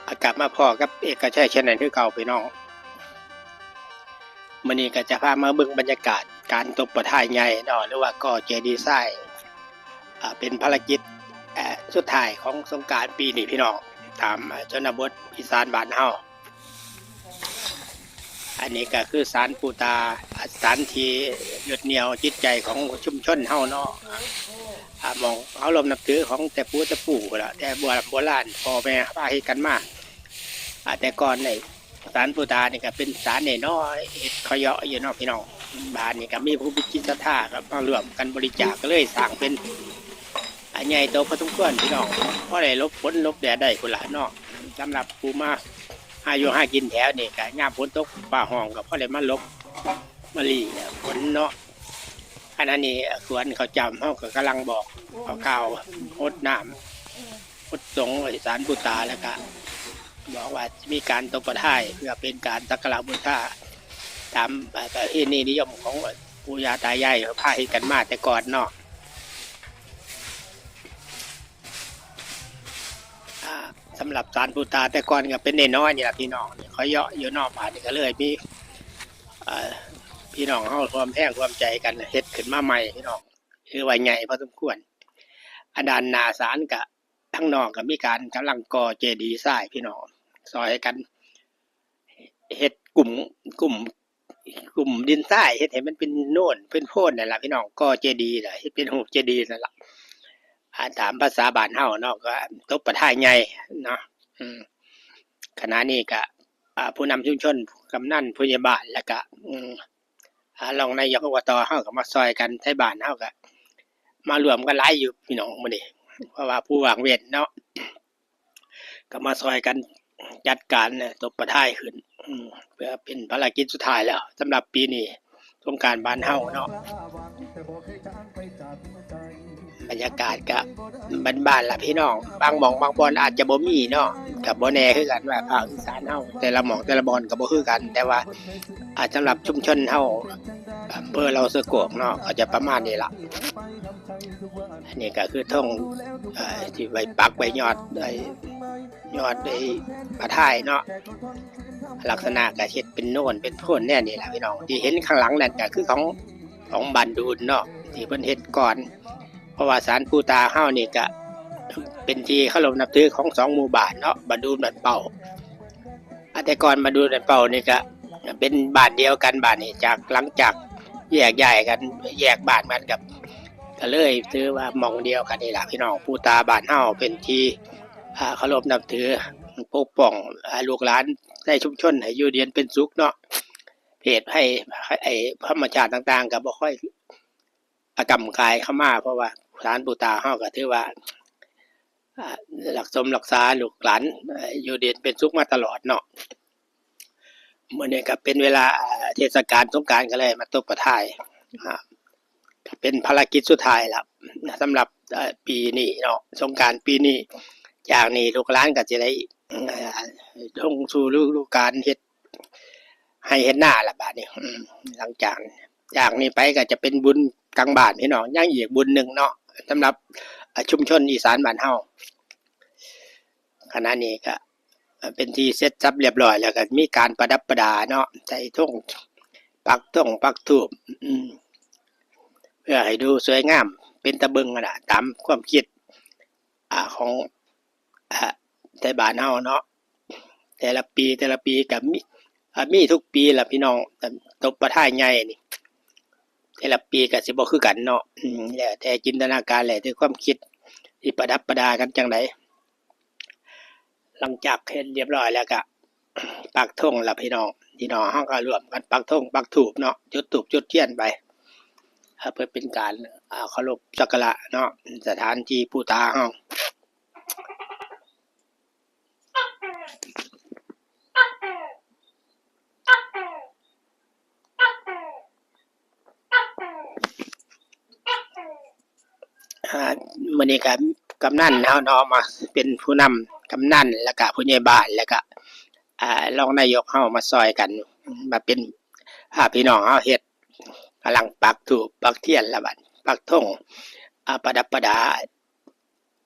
ອ່າ ກັບມາພໍ້ກັບເອກະໄຊ Channel ຄືເກົ່າພີ່ນ້ອງ. ມື້ນີ້ກໍຈະພາມາເບິ່ງບັນຍາກາດການຕົບພະທາດໃຫຍ່ເນາະ ຫຼືວ່າກໍ່ເຈດີຊາຍ ອ່າ ເປັນພາລະກິດ ອ່າ ສຸດທ້າຍຂອງສົງການປີນີ້ພີ່ນ້ອງ ຕາມ ອ່າ ຊົນນະບົດອີສານບ້ານເຮົາ. ອັນນີ້ກໍຄືສານປູຕາ ສານທີ່ຍຶດໜ່ຽວຈິດໃຈຂອງຊຸມຊົນເຮົາເນາະ ອ່າ ໝ່ອງເຄົາລົບນັບຖືຂອງແຕ່ປູ່ແຕ່ປູ່ພຸ້ນລະ ແຕ່ບູຮານໂບລານ ພໍ່ແມ່ພາເຮັດກັນມາ. ອ່າ ແຕ່ກ່ອນນີ້ສານປູຕານີ້ກໍເປັນສານນ້ອຍໆ ເຮັດເຄາະເຍາະຢູ່ເນາະພີ່ນ້ອງ. ບາດນີ້ກໍມີຜູ້ມີຈິດສັດທາກໍມາຮ່ວມກັນບໍລິຈາກ ກໍເລີຍສ້າງເປັນ ອ່າ ໃຫຍ່ໂຕພໍສົມຄວນພີ່ນ້ອງ ພໍໄດ້ຫຼົບຝົນຫຼົບແດດໄດ້ພຸ້ນລະເນາະ. ສຳລັບຜູ້ມາຫາຢູ່ຫາກິນແຖວນີ້ ກໍຍາມຝົນຕົກຟ້າຮ້ອງ ກໍພໍໄດ້ມາຫຼົບມາຫຼີ້ຝົນເນາະ. ອັນນັ້ນນີ້ ອ່າ ສວນເຂົ້າຈ້ຳເຮົາກໍກຳລັງບອກເອົາກ່າວຫົດນ້ຳຫົດສົງໃຫ້ສານປູຕາ ແລ້ວກໍບອກວ່າຈະມີການຕົບພະທາດ ເພື່ອເປັນການສັກກາລະບູຊາຕາມ ອ່າ ປະເພນີນິຍົມຂອງ ອ່າ ປູ່ຍ່າຕາຍາຍເຂົາພາເຮັດກັນມາແຕ່ກ່ອນເນາະ. ອ່າ ສຳລັບສານປູຕາແຕ່ກ່ອນກໍເປັນນ້ອຍໆນີ້ລະພີ່ນ້ອງ ເຄາະເຍາະຢູ່ເນາະ. ບາດນີ້ກໍເລີຍມີ ອ່າ ພີ່ນ້ອງເຮົາຮ່ວມແຮງຮ່ວມໃຈກັນເຮັດຂຶ້ນມາໃໝ່ພີ່ນ້ອງ ຖືວ່າໃຫຍ່ພໍສົມຄວນ. ອັນດ້ານໜ້າສານກະ ທາງນອກກໍມີການກຳລັງກໍ່ເຈດີຊາຍພີ່ນ້ອງ ຊ່ອຍກັນເຮັດກຸ້ມ ກຸ້ມ ກຸ້ມດິນຊາຍ ເຮັດໃຫ້ມັນເປັນໂນນເປັນໂພນນັ້ນລະພີ່ນ້ອງ. ກໍ່ເຈດີລະ ເຮັດເປັນຮູບເຈດີນັ້ນລະ ອ່າ ຕາມພາສາບ້ານເຮົາເນາະ ກໍຕົບພະທາດໃຫຍ່ເນາະ. ອືມ ຂະນະນີ້ກະ ອ່າ ຜູ້ນຳຊຸມຊົນ ກຳນັນ ຜູ້ໃຫຍ່ບ້ານ ແລ້ວກະ ອືມ ອ່າ ຮອງນາຍົກ ອບຕ ເຮົາກໍມາຊ່ອຍກັນ ໄທບ້ານເຮົາກໍມາຮ່ວມກັນຫຼາຍຢູ່ພີ່ນ້ອງມື້ນີ້ ເພາະວ່າຜູ້ວ່າງເວັ້ນເນາະ ກໍມາຊ່ອຍກັນຈັດການຕົບພະທາດຂຶ້ນ ອືມ ເພື່ອເປັນພາລະກິດສຸດທ້າຍແລ້ວສຳລັບປີນີ້ ສົງການບ້ານເຮົາເນາະ. ບັນຍາກາດກະບ້ານໆລະພີ່ນ້ອງ ບາງໝ່ອງບາງບ່ອນອາດຈະບໍ່ມີເນາະ ກະບໍ່ແນ່ຄືກັນວ່າພາກອີສານເຮົາແຕ່ລະໝ່ອງແຕ່ລະບ່ອນກະບໍ່ຄືກັນ ແຕ່ວ່າ ອ່າ ສຳລັບຊຸມຊົນເຮົາ ອຳເພີເຫຼົ່າເສືອໂກກເນາະ ກໍຈະປະມານນີ້ລະ. ອັນນີ້ກໍຄືທົ່ງ ເອີ ທີ່ໄວ້ປັກໄວ້ຍອດ ໄອ້ຍອດໄອ້ພະທາດເນາະ ລັກສະນະກໍເຮັດເປັນໂນນເປັນໂພນແນວນີ້ລະພີ່ນ້ອງ. ທີ່ເຫັນຂ້າງຫຼັງນັ້ນກໍຄືຂອງ ຂອງບ້ານດູນເນາະ ທີ່ເພິ່ນເຮັດກ່ອນ ເພາະວ່າສານປູຕາເຮົານີ້ກະເປັນທີ່ເຄົາລົບນັບຖືຂອງສອງໝູ່ບ້ານເນາະ ບ້ານດູນ ບ້ານເປົ້າ. ອາ ແຕ່ກ່ອນບ້ານດູນ ບ້ານເປົ້ານີ້ກະເປັນບ້ານດຽວກັນ ບາດນີ້ຈາກ ຫຼັງຈາກແຍກຍ້າຍກັນ ແຍກບ້ານກັນ ກະ ກະເລີຍຖືວ່າໝ່ອງດຽວກັນນີ້ລະພີ່ນ້ອງ. ປູຕາບ້ານເຮົາເປັນທີ່ ອາ ເຄົາລົບນັບຖື ປົກປ້ອງ ອາ ລູກຫຼານໃນຊຸມຊົນໃຫ້ຢູ່ເຢັນເປັນສຸກເນາະ. ເພດໄພ ໄພ ໄພທຳມະຊາດຕ່າງໆ ກໍບໍ່ຄ່ອຍ ອາ ກ້ຳກາຍເຂົ້າມາ ເພາະວ່າສານປູຕາເຮົາກໍຖືວ່າ ອາ ລັກສົມລັກສາລູກຫຼານ ອາ ຢູ່ເຢັນເປັນສຸກມາຕະຫຼອດເນາະ. ມື້ນີ້ກໍເປັນເວລາ ອາ ເທດສະການສົງການ ກໍເລີຍມາຕົບພະທາດ ອາ ກໍເປັນພາລະກິດສຸດທ້າຍລະ ສຳລັບ ອາ ປີນີ້ເນາະ ສົງການປີນີ້. ຈາກນີ້ລູກຫຼານກໍຊິໄດ້ ອາ ລົງສູ່ລະດູການເຮັດ ໄຮ່ເຮັດນາລະບາດນີ້. ອືມ ຫຼັງຈາກ ຈາກນີ້ໄປກໍຈະເປັນບຸນກາງບ້ານພີ່ນ້ອງ ຍັງອີກບຸນໜຶ່ງເນາະ ສຳລັບ ອາ ຊຸມຊົນອີສານບ້ານເຮົາ. ຂະນະນີ້ກໍເປັນທີ່ເສັດສັບລຽບຮ້ອຍ ແລ້ວກໍມີການປະດັບປະດາເນາະ ໃສ່ທົ່ງ ປັກທົ່ງປັກທູບ ອືມ ເພື່ອໃຫ້ດູສວຍງາມເປັນຕາເບິ່ງຫັ້ນນະ ຕາມຄວາມຄິດ ອາ ຂອງ ອາ ໄທບ້ານເຮົາເນາະ. ແຕ່ລະປີ ແຕ່ລະປີກໍມີ ອາ ມີທຸກປີລະພີ່ນ້ອງ ຕົບພະທາດໃຫຍ່ນີ້ ແຕ່ລະປີກໍຊິບໍ່ຄືກັນເນາະ. ອືມ ແລ້ວແຕ່ຈິນຕະນາການ ແລ້ວແຕ່ຄວາມຄິດ ຊິປະດັບປະດາກັນຈັ່ງໃດ. ຫຼັງຈາກເຮັດລຽບຮ້ອຍແລ້ວກໍປັກທຸງລະພີ່ນ້ອງ ພີ່ນ້ອງເຮົາກໍຮ່ວມກັນປັກທຸງປັກທູບເນາະ ຈຸດທູບຈຸດທຽນໄປ ເພື່ອເປັນການ ອາ ເຄົາລົບສັກກາລະເນາະ ສະຖານທີ່ປູຕາເຮົາ. ອາ ມື້ນີ້ກໍກຳນັນເຮົາເນາະ ມາເປັນຜູ້ນຳ ກຳນັນ ແລ້ວກະຜູ້ໃຫຍ່ບ້ານ ແລ້ວກະ ອາ ຮອງນາຍົກເຮົາມາຊ່ອຍກັນ ມາເປັນພາພີ່ນ້ອງເຮົາເຮັດ ກຳລັງປັກທູບປັກທຽນລະບັດ ປັກທຸງ ອາ ປະດັບປະດາ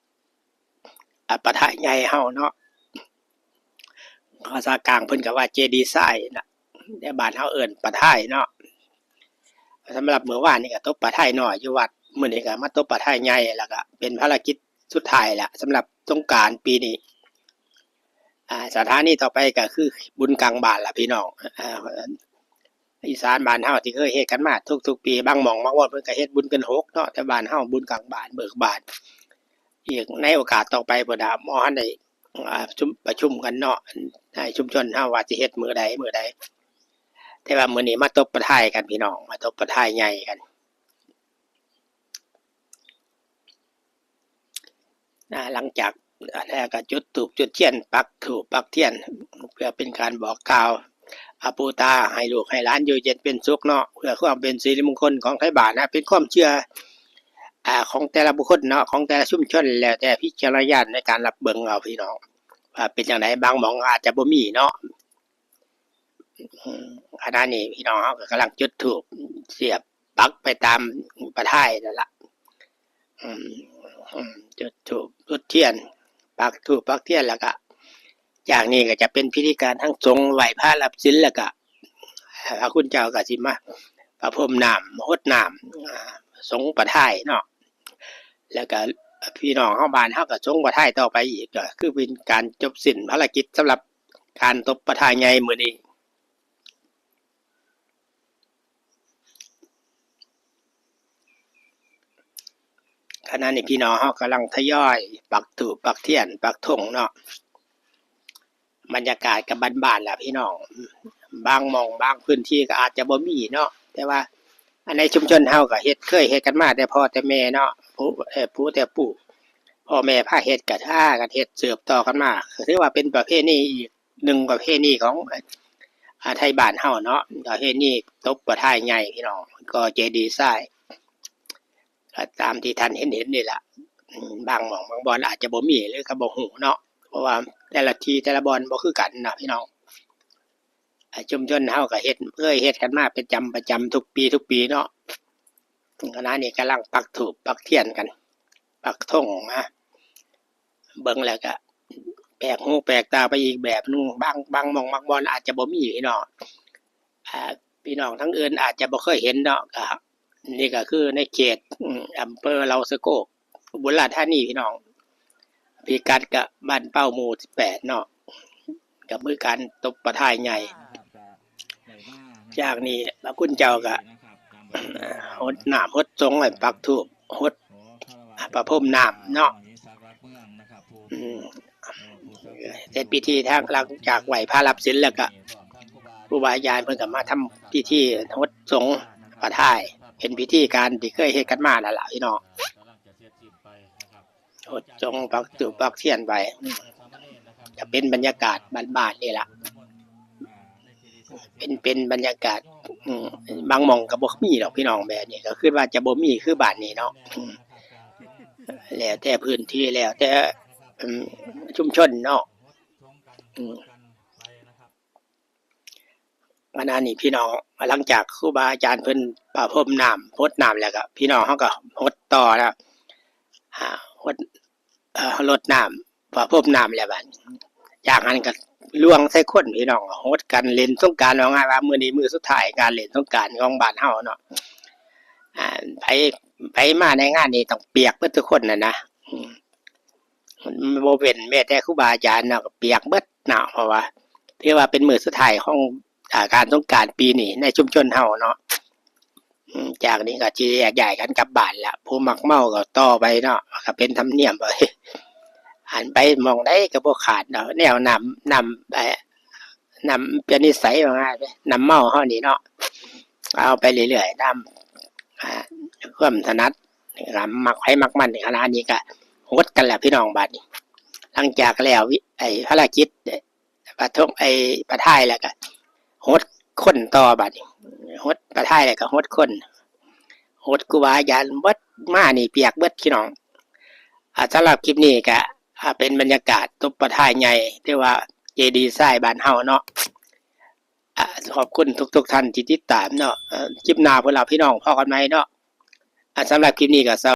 ອາ ພະທາດໃຫຍ່ເຮົາເນາະ. ພາສາກາງເພິ່ນກໍວ່າເຈດີຊາຍນະ ແຕ່ບ້ານເຮົາເອີ້ນປະທາຍເນາະ. ສຳລັບມື້ວານນີ້ກໍຕົບປະທາຍນ້ອຍຢູ່ວັດ, ມື້ນີ້ກໍມາຕົບປະທາຍໃຫຍ່ ແລ້ວກໍເປັນພາລະກິດສຸດທ້າຍລະ ສຳລັບສົງການປີນີ້. ອ່າ ສະຖານີຕໍ່ໄປກໍຄືບຸນກາງບ້ານລະພີ່ນ້ອງ. ອ່າ ອີສານບ້ານເຮົາທີ່ເຄີຍເຮັດກັນມາທຸກໆປີ, ບາງໝ່ອງບາງບ່ອນເພິ່ນກໍເຮັດບຸນເດືອນຫົກເນາະ, ແຕ່ບ້ານເຮົາບຸນກາງບ້ານເບີກບານ. ອີກໃນໂອກາດຕໍ່ໄປພຸ້ນນະ ໝໍຫັ້ນໄດ້ ອ່າ ປະຊຸມກັນເນາະ, ໃນຊຸມຊົນເຮົາວ່າຊິເຮັດມື້ໃດ ມື້ໃດ. ແຕ່ວ່າມື້ນີ້ມາຕົບປະທາຍກັນພີ່ນ້ອງ, ມາຕົບປະທາຍໃຫຍ່ກັນ. ອ່າ ຫຼັງຈາກນັ້ນແລ້ວກໍຈຸດທູບຈຸດທຽນ ປັກທູບປັກທຽນ ເພື່ອເປັນການບອກກ່າວ ອາ ປູຕາ ໃຫ້ລູກໃຫ້ຫຼານຢູ່ເຢັນເປັນສຸກເນາະ, ເພື່ອຄວາມເປັນສິລິມຸງຄົນຂອງໄທບ້ານນະ. ເປັນຄວາມເຊື່ອ ອ່າ ຂອງແຕ່ລະບຸກຄົນເນາະ, ຂອງແຕ່ລະຊຸມຊົນ, ແລ້ວແຕ່ວິຈາລະນະຍານໃນການຮັບເບິ່ງເອົາພີ່ນ້ອງ ວ່າເປັນຈັ່ງໃດ. ບາງໝ່ອງອາດຈະບໍ່ມີເນາະ. ອືມ ຂະນະນີ້ພີ່ນ້ອງເຮົາກໍກຳລັງຈຸດທູບສຽບປັກໄປຕາມປະທາຍນັ້ນລະ. ອືມ ອືມ ຈຸດທູບຈຸດທຽນ ປັກທູບປັກທຽນ ແລ້ວກະຈາກນີ້ກໍຈະເປັນພິທີການທາງສົງ ໄຫວ້ພະຮັບສິນ ແລ້ວກະ ພະຄຸນເຈົ້າກໍຊິມາປະພົມນ້ຳ ຫົດນ້ຳ ອາ ສົງປະທາຍເນາະ. ແລ້ວກະພີ່ນ້ອງເຮົາ ບ້ານເຮົາກໍສົງປະທາຍຕໍ່ໄປອີກ ກໍຄືເປັນການຈົບສິ້ນພາລະກິດສຳລັບການຕົບປະທາຍໃຫຍ່ມື້ນີ້. ຂະນະນີ້ພີ່ນ້ອງເຮົາກຳລັງທະຍອຍປັກທູບປັກທຽນປັກທຸງເນາະ. ບັນຍາກາດກໍບ້ານໆລະພີ່ນ້ອງ, ບາງໝ່ອງບາງພື້ນທີ່ກໍອາດຈະບໍ່ມີເນາະ, ແຕ່ວ່າອັນໃນຊຸມຊົນເຮົາກໍເຮັດ ເຄີຍເຮັດກັນມາແຕ່ພໍ່ແຕ່ແມ່ເນາະ, ຜູ້ ເອີ ຜູ້ແຕ່ປູ່ ພໍ່ແມ່ພາເຮັດ ກໍພາກັນເຮັດສືບຕໍ່ກັນມາ, ກໍຖືວ່າເປັນປະເພນີອີກໜຶ່ງປະເພນີຂອງ ອາ ໄທບ້ານເຮົາເນາະ, ປະເພນີຕົບປະທາຍໃຫຍ່ພີ່ນ້ອງ ກໍເຈດີຊາຍ. ກໍຕາມທີ່ທ່ານເຫັນໆນີ້ລະ, ບາງໝ່ອງບາງບ່ອນອາດຈະບໍ່ມີ ຫຼືກໍບໍ່ຮູ້ເນາະ, ເພາະວ່າແຕ່ລະທີ່ແຕ່ລະບ່ອນບໍ່ຄືກັນເນາະພີ່ນ້ອງ. ອາ ຊຸມຊົນເຮົາກໍເຮັດ ເຄີຍເຮັດກັນມາປະຈຳ ປະຈຳທຸກປີ ທຸກປີເນາະ. ຂະນະນີ້ກຳລັງປັກທູບປັກທຽນກັນ ປັກທຸງນະ. ເບິ່ງແລ້ວກະແປກຫູແປກຕາໄປອີກແບບໜຶ່ງ, ບາງ ບາງໝ່ອງບາງບ່ອນອາດຈະບໍ່ມີເນາະ. ອ່າ ພີ່ນ້ອງທາງອື່ນອາດຈະບໍ່ເຄີຍເຫັນເນາະ, ກະ ນີ້ກະຄືໃນເຂດ ອາ ອຳເພີເຫຼົ່າສະໂກກ ອຸບົນລາດທານີພີ່ນ້ອງ, ພິກັດກະບ້ານເປົ້າໝູ່ສິບແປດເນາະ, ກະມີການຕົບປະທາຍໃຫຍ່. ຈາກນີ້ພະຄຸນເຈົ້າກະຫົດນ້ຳຫົດສົງ ໃຫ້ປັກທູບ ຫົດປະພົມນ້ຳເນາະ. ອືມ ເສັດພິທີທາງ ຫຼັງຈາກໄຫວ້ພະຮັບສິນແລ້ວກະ ຄູບາອາຈານເພິ່ນກະມາທຳພິທີຫົດສົງປະທາຍ, ເປັນພິທີການທີ່ເຄີຍເຮັດກັນມານັ້ນລະພີ່ນ້ອງ. ຫົດສົງ ປັກທູບປັກທຽນໄປ ອືມ ກະເປັນບັນຍາກາດບ້ານໆນີ້ລະ, ເປັນ ເປັນບັນຍາກາດ ອືມ ບາງໝ່ອງກໍບໍ່ມີດອກພີ່ນ້ອງ, ແບບນີ້ກໍຄິດວ່າຈະບໍ່ມີຄືບ້ານນີ້ເນາະ. ອືມ ແລ້ວແຕ່ພື້ນທີ່ ແລ້ວແຕ່ ອືມ ຊຸມຊົນເນາະ. ອືມ ອັນ ອັນນີ້ພີ່ນ້ອງ ຫຼັງຈາກຄູບາອາຈານເພິ່ນປະພົມນ້ຳ ຫົດນ້ຳແລ້ວກໍ ພີ່ນ້ອງເຮົາກໍຫົດຕໍ່ນະ ອ່າ ຫົດ ເອີ ລົດນ້ຳ ປະພົມນ້ຳແລ້ວບາດ ຈາກຫັ້ນກໍລວງໃສ່ຄົນ ພີ່ນ້ອງ ຫົດກັນເລ່ນສົງການ. ເວົ້າງ່າຍວ່າມື້ນີ້ມື້ສຸດທ້າຍການເລ່ນສົງການຂອງບ້ານເຮົາເນາະ. ອ່າ ໃຜ ໃຜມາໃນງານນີ້ຕ້ອງປຽກເບິດທຸກຄົນນັ້ນນະ ອືມ ມັນບໍ່ເວັ້ນແມ້ແຕ່ຄູບາອາຈານເນາະ ກໍປຽກເບິດເນາະ, ເພາະວ່າຖືວ່າເປັນມື້ສຸດທ້າຍຂອງ ອ່າ ການສົງການປີນີ້ໃນຊຸມຊົນເຮົາເນາະ. ອືມ ຈາກນີ້ກໍຊິແຍກຍ້າຍກັນກັບບ້ານລະ, ຜູ້ມັກເມົາກໍຕໍ່ໄປເນາະ, ກໍເປັນທຳນຽມໄປ. ອັນໄປໝ່ອງໃດກໍບໍ່ຂາດເນາະ ແນວນ້ຳ ນ້ຳ ເອີ ນ້ຳເປັນນິໄສວ່າງ່າຍເດ້ ນ້ຳເມົາເຮົານີ້ເນາະ, ເອົາໄປເລື້ອຍໆ ຕາມ ອ່າ ຄວາມຖະໜັດ ມັກໃຜມັກມັນ. ຂະນະນີ້ກໍຫົດກັນແລ້ວພີ່ນ້ອງ ບາດນີ້ ຫຼັງຈາກແລ້ວ ໄອ້ ພາລະກິດ ປະທົງ ໄອ້ ປະທາຍແລ້ວກໍຫົດຄົນຕໍ່ບາດນີ້, ຫົດປະທາຍແລ້ວກໍຫົດຄົນ, ຫົດຄູບາອາຈານເບິດ ມານີ້ປຽກເບິດພີ່ນ້ອງ. ອ່າ ສຳລັບຄລິບນີ້ກໍ ອ່າ ເປັນບັນຍາກາດຕົບປະທາຍໃຫຍ່ ຫຼືວ່າເຈດີຊາຍບ້ານເຮົາເນາະ. ອ່າ ຂອບຄຸນທຸກໆທ່ານທີ່ຕິດຕາມເນາະ. ເອີ ຄລິບໜ້າພຸ້ນລະພີ່ນ້ອງ ພໍ້ກັນໃໝ່ເນາະ. ອ່າ ສຳລັບຄລິບນີ້ກໍ